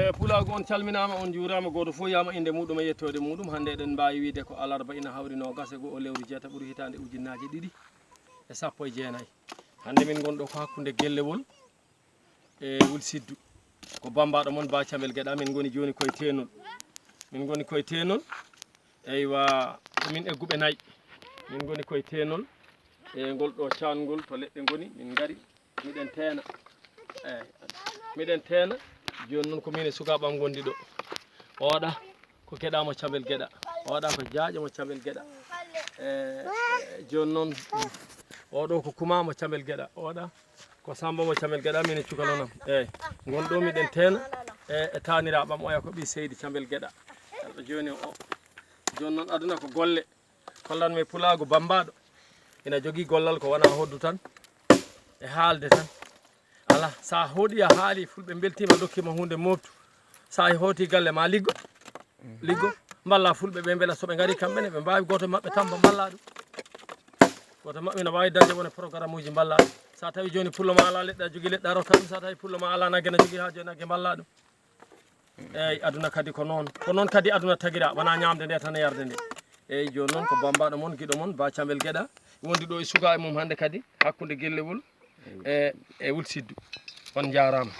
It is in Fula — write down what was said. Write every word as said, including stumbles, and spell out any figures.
E Pulaagu, on calminaama, on njuuraama, gooto fof yaama innde muuɗum e yettoode muuɗum. Hannde eɗen mbaawi wiyde ko alarba, ina hawri noogas e go'o lewru jeetaɓuru hitaande ujunnaaje ɗiɗi e sappo e jeenayi. Hannde min ngon ɗo ko hakkunde Gellewol e Wul Siddu. Ko bammbaaɗo mon Ba Camel Geɗa, min ngoni jooni koye Teenol. Min ngoni koye Teenol. Eywa, ko min egguɓe nayi. Min ngoni koye Teenol. E ngol ɗo caangol to leɗɗe ngoni, min ngari. Miɗen teena. Eey. Miɗen teena. Jooni noon ko min e sukaaɓe am ngondi ɗo. Oɗa ko Geɗa mo Camel Geɗa. Oɗa ko Jaaƴo mo Camel Geɗa. E, e, jooni noon, oɗo ko Kuma mo Camel Geɗa. Oɗa ko Samba mo Camel Geɗa, min e cukalel am. Eey. Ngon ɗo miɗen teena. E, e taaniraaɓe am, oya ko ɓii Seydi Camel Geɗa. Jooni o. Jooni noon aduna ko golle. Kollan mi Pulaagu bammbaaɗo. Ina jogii gollal ko wona hoddu tan. E haalde tan. Alaa, so a hoɗi a haali, Fulɓe mbeltiima, ndokkii ma huunde mooftu. So a hooti galle ma liggo. Liggo. Mballa Fulɓe ɓe mbela so ɓe ngari kamɓe ne, ɓe mbaawi gooto maɓɓe tamba mballa ɗum. Gooto maɓɓe ina waawi dañde wone programme uji mballa ɗum. So a tawi jooni pullo ma alaa leɗɗe, a jogii leɗɗe a rokka ɗum. So a tawi pullo ma alaa nagge, na jogii haa jooni nagge mballa ɗum. Eey, aduna kadi ko noon. Ko noon kadi aduna tagira, wona ñaamde nde tan e yarde nde. Eey, jooni noon ko bammbaaɗo mon, giɗo mon, Ba Camel Geɗa, wondi ɗo e sukaaɓe mum hannde kadi, hakkunde Gellewol e, e Wul Siddu. On njaaraama.